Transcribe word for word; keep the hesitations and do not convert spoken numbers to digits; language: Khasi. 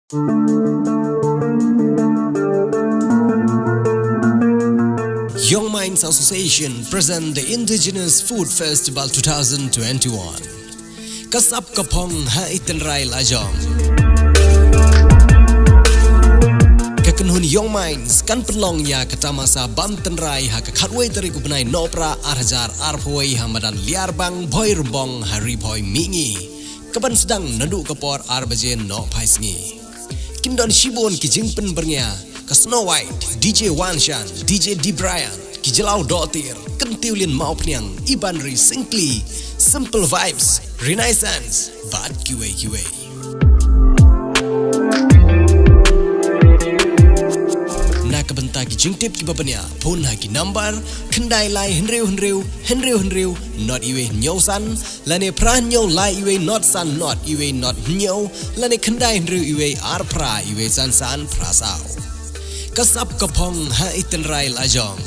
Young Minds Association present the Indigenous Food Festival two thousand twenty-one. Ka sap ka phong ha i tynrai la jong. Ka kynhun Young Minds kan pynlong ïa ka tamasa bam tynrai ha ka khatwei tarik u bnai Nohprah ar hajar arphew wei ha madan Liarbang Bhoirymbong ha Ri Bhoi Mihngi. Ka ban sdang naduh ka por ar baje nohphai sngi. Kin don shibun ki jingpynbyrngia, ka Snow White, D J Wanshan, D J D Brian, ki Jyllaw Dohtir, Kyntiew Lin Mawphniang, Ibanri Syngkli, Simple Vibes, Renaissance, bad kiwei kiwei. Na ka bynta ki jingtip kiba bniah, phone ha ki number, khyndai lai hynriew hynriew, hynriew hynriew, not iwei hynñiew san, lane phra hynñiew lai iwei not san not iwei not hynñiew, lane khyndai hynriew iwei ar phra iwei san san phra saw. Ka sap ka phong ha i tynrai la jong.